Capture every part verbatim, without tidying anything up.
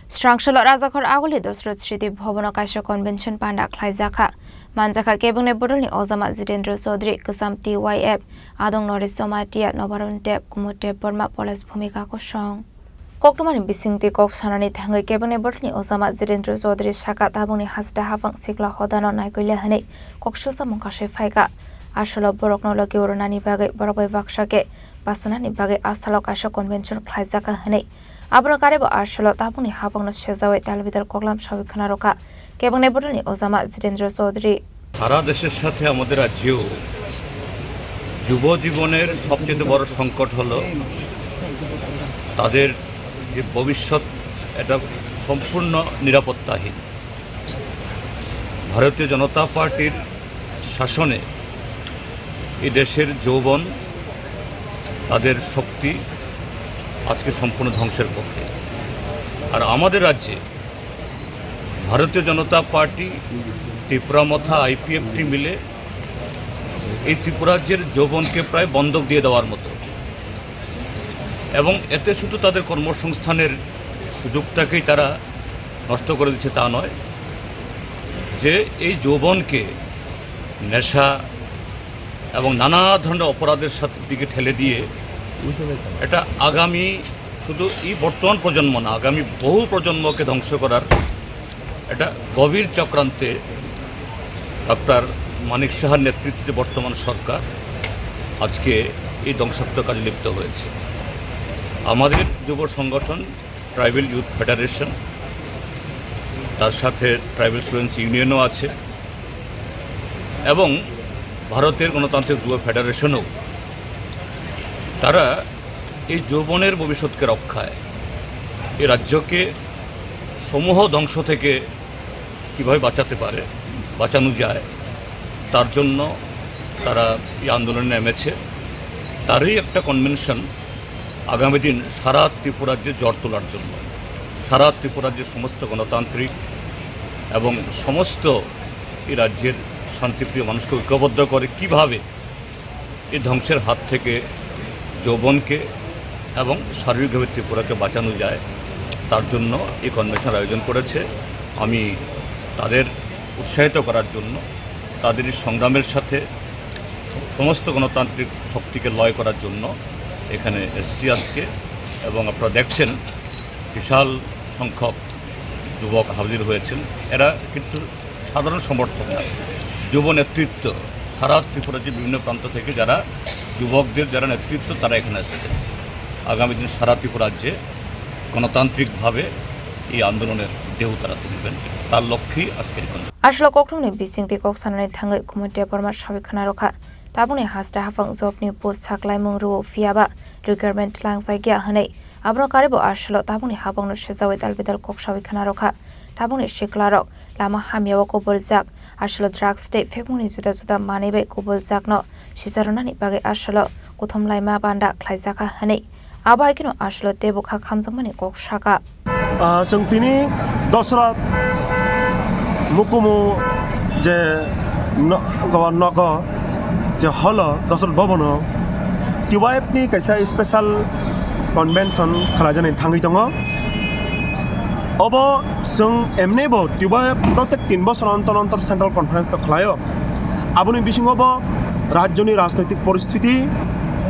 Srangsalok Rajakhor Aguli Dosrot Sriti Bhobono kaisa convention panda khlaijakha. Manjakha kebengni bodolni ojama Jitendra Chaudhary, kwcham T Y F, adong Noresh Jamatia, Nobaron Deb, Kumud Deb Borma, Poles Bhumika kosong. Koktwmani bisingtwi kok sanani thangwi kebengni bodolni ojama Jitendra Chaudhary saka tabukni hasta hafang sikla hodano naikolia hwnwi koksilsa mung kasui phaikha. Asolo borokno logi urinani bagwi borok bai baksa khe basanani bagwi asalo kaisa convention khlaijakha hwnwi. Abono karwi bo asolo tabukni hapangno sejawi talbidal koklam sawi khna rwkha kebengni bodolni ojama Jitendra Chaudhary. সারা দেশের সাথে আমাদের রাজ্যেও যুব জীবনের সবচেয়ে বড় সংকট হলো তাদের যে ভবিষ্যৎ, এটা সম্পূর্ণ নিরাপত্তাহীন। ভারতীয় জনতা পার্টির শাসনে এই দেশের যৌবন, তাদের শক্তি আজকে সম্পূর্ণ ধ্বংসের পথে। আর আমাদের রাজ্যে ভারতীয় জনতা পার্টি, ত্রিপুরা মথা, আইপিএফটি মিলে এই ত্রিপুরাজ্যের যৌবনকে প্রায় বন্ধক দিয়ে দেওয়ার মতো। এবং এতে শুধু তাদের কর্মসংস্থানের সুযোগটাকেই তারা নষ্ট করে দিচ্ছে তা নয়, যে এই যৌবনকে নেশা এবং নানা ধরনের অপরাধের সাথে দিকে ঠেলে দিয়ে এটা আগামী, শুধু এই বর্তমান প্রজন্ম না, আগামী বহু প্রজন্মকে ধ্বংস করার একটা গভীর চক্রান্তে ডক্টর মানিক সাহার নেতৃত্বে বর্তমান সরকার আজকে এই ধ্বংসাত্মক কাজে লিপ্ত হয়েছে। আমাদের যুব সংগঠন ট্রাইবাল ইউথ ফেডারেশন, তার সাথে ট্রাইবাল স্টুডেন্টস ইউনিয়নও আছে এবং ভারতের গণতান্ত্রিক যুব ফেডারেশনও, তারা এই যৌবনের ভবিষ্যৎকে রক্ষায়, এই রাজ্যকে সমূহ ধ্বংস থেকে কীভাবে বাঁচাতে পারে, বাঁচানো যায়, তার জন্য তারা এই আন্দোলনে নেমেছে। তারই একটা কনভেনশন আগামী দিন সারা ত্রিপুরাজ্যে ঝড় তোলার জন্য, সারা ত্রিপুরাজ্যের সমস্ত গণতান্ত্রিক এবং সমস্ত এই রাজ্যের শান্তিপ্রিয় মানুষকে ঐক্যবদ্ধ করে কিভাবে এই ধ্বংসের হাত থেকে যৌবনকে এবং শারীরিকভাবে ত্রিপুরাকে বাঁচানো যায়, তার জন্য এই কনভেনশন আয়োজন করেছে। আমি তাদের উৎসাহিত করার জন্য, তাদের এই সংগ্রামের সাথে সমস্ত গণতান্ত্রিক শক্তিকে লয় করার জন্য এখানে এসছি আজকে। এবং আপনারা দেখছেন, বিশাল সংখ্যক যুবক হাজির হয়েছেন। এরা কিন্তু সাধারণ সমর্থক না, যুব নেতৃত্ব, সারা ত্রিপুরার যে বিভিন্ন প্রান্ত থেকে যারা যুবকদের যারা নেতৃত্ব, তারা এখানে এসেছেন। আগামী দিন সারা ত্রিপুরাজ্যে গণতান্ত্রিকভাবে এই আন্দোলনের ঢেউ তারা তুলবেন, তার লক্ষ্যেই আজকের এই কর্মসূচি। Asolo kokthumni bisingtwi kok sanani thangwi Kumud Debbarma sawi khna rwkha. Tabukni hasta haphang jobni post saklaimung rwo phiyaba requirement langjakya hwnwi. Abono karwi bo asolo tabukni hapangno sejawi dalbidal kok sawi khna rwkha. Tabukni siklarok lama hamyao kubuljak, asolo drugs tei phekmungni juda juda manwi bai kubuljakno sicharwnani bagwi asolo kuthum laima banda khlaijakha hwnwi. Abo hai kheno asolo teibo kha khamjakmani kok sakha. Ah, chwng tini Dosrat Mukumu je no-, go-, nogo je holo Dosrat Bhabono T Y F ni kaisa special convention khlaijaknai thangwi tongo. Obo chwng emnebo T Y F protek tin bosor ontor ontor central conference to khlaio. Aboni bisingo bo rajyoni rajnoitik poristhiti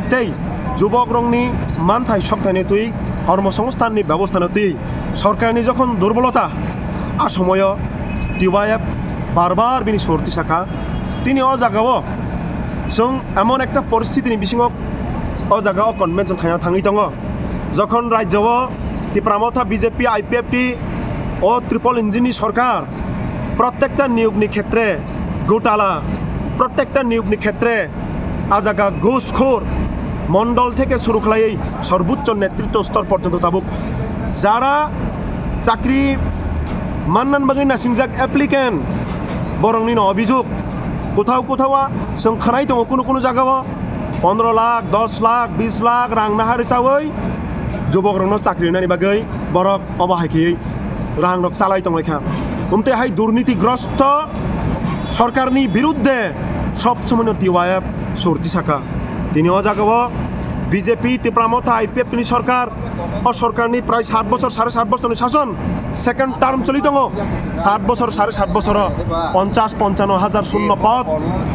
tei jubokrokni manthai sokthai ni twi, kormosongsthanni bebostha no twi sorkarni jokhon durbolota, a somoyo T Y F bar bar bini sorti sakha. Tini o jagao chwng emon ekta poristhitini bisingo o jagao convention khaina thangwi tongo, jokhon rajyao Tipra Motha, B J P, I P F T o triple engine ni sorkar, prottekta niyogni khetre gotala, prottekta niyogni khetre a jaga ঘুষখোর, মণ্ডল থেকে শুরু khlaiwi সর্বোচ্চ নেতৃত্ব স্তর পর্যন্ত tabuk jara chakri mannan bagwi nasingjak applicant, borokni no obijog kothao kothao a chwng khnai tongo, kuno kuno jagao pondro lakh, dos lakh, bis lakh rang nahar chawi jubokrokno chakri rinani bagwi borok obo hai khe rangrok chalai tonglaikha. Umtwi hai durnitigrosto sorkarni biruddhe sob somoino T Y F sorti sakha. Tini o jagao B J P Tipra Motha I P F T ni sorkar, o sorkarni prai sat bochor, sare sat bochorni sason, second term choli tongo. Sat bochor, sare sat bochoro ponchas ponchano hajar shunno pod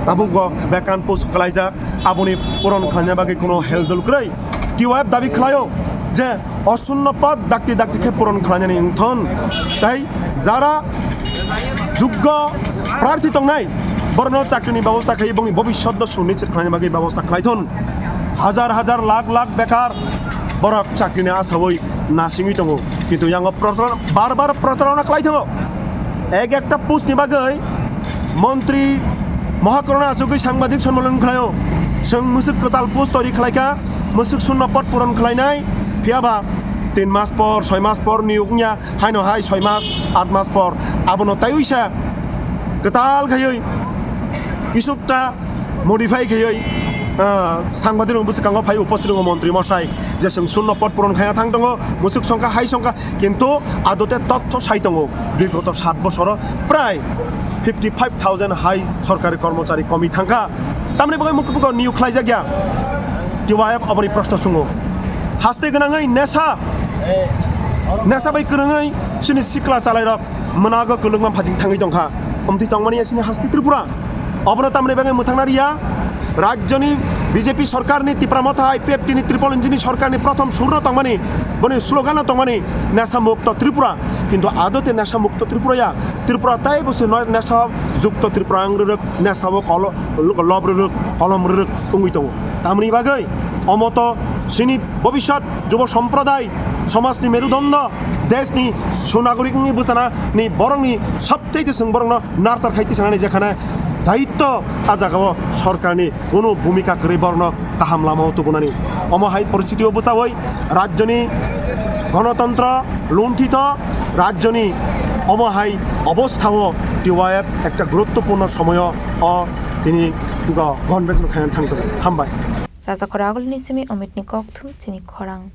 tabukbo vacant post kwlaijak, aboni puron khlaina bagwi kuno heldol kwrwi. T Y F dabi khlaio je o shunno pod dakti dakti khe puron khlainani wngthon, tei jara juggo prarthi tongnai, borokno chakrini babosta khai bongni bobiswtno sunichit khlaina bagwi babosta khlaithon. Hajar hajar lakh lakh bekar borok chakrini asawi nasingwi tongo, kintu yango protaron-, bar bar protarona khlai thango. Ek ekta post ni bagwi montri Mohakarana achugwi sangbadik sonmolon khlaio. Chwng mwswk kwtal post tori khlaikha, mwswk shunno pod puron khlainai, phiyaba tin mas por, soi mas por niyok wngya, haino hai soi mas, at mas por, abono taiwisa kwtal khaiwi kisukta modify khaiwi, ah, sangbadirok bwskango phai uposthitongo montri mosai, je chwng shunno pod puron khaina thang tongo, mwswk songkha, hai songkha, kintu adote totho sai tongo, bigoto sat bosoro prai fifty five thousand hai sorkari kormochari komi thangkha. Tamni bagwi mukhubugo niyok khlaijakya? T Y F aboni proshno sungo. Haste gwnangwi nesa, nesa bai kwrwngwi chini sikla chalairok mwnago kwlwngma phajing thangwi tongkha. Omtwi tongmani ya chini haste Tripura. Obono tamni bagwi mwthangna riya, rajyoni B J P sorkarni Tipra Motha I P F T ni triple engine ni sorkarni prothom surno tongmani, boni slogan no tongmani nesa mukto Tripura. Kintu adote nesa mukto Tripura ya, Tripura taibo se no-, nesa jukto Tripura wng rwrwk, nesa o kolo-, lob rwrwk, kolom rwrwk wngwi tongo. Tamni bagwi omo to chini bobiswt jubo somproday, somajni merudondo, deshni sunagorik wngwi bwchanani borokni sabthaite chwng borokno nurture khai tisanani jekhane daitto a jagao sorkarni kunu bhumika kwrwi borokno kaham lamao tubunani. Omo hai poristitio bwchawi rajyoni gonotontro lunthito rajyoni omo hai obosthao T Y F ekta guruttopurno somoyo o tini go convention khaina thangtong. Hambai. Rajakhor agulni simi Omitni kokthum chini khorang.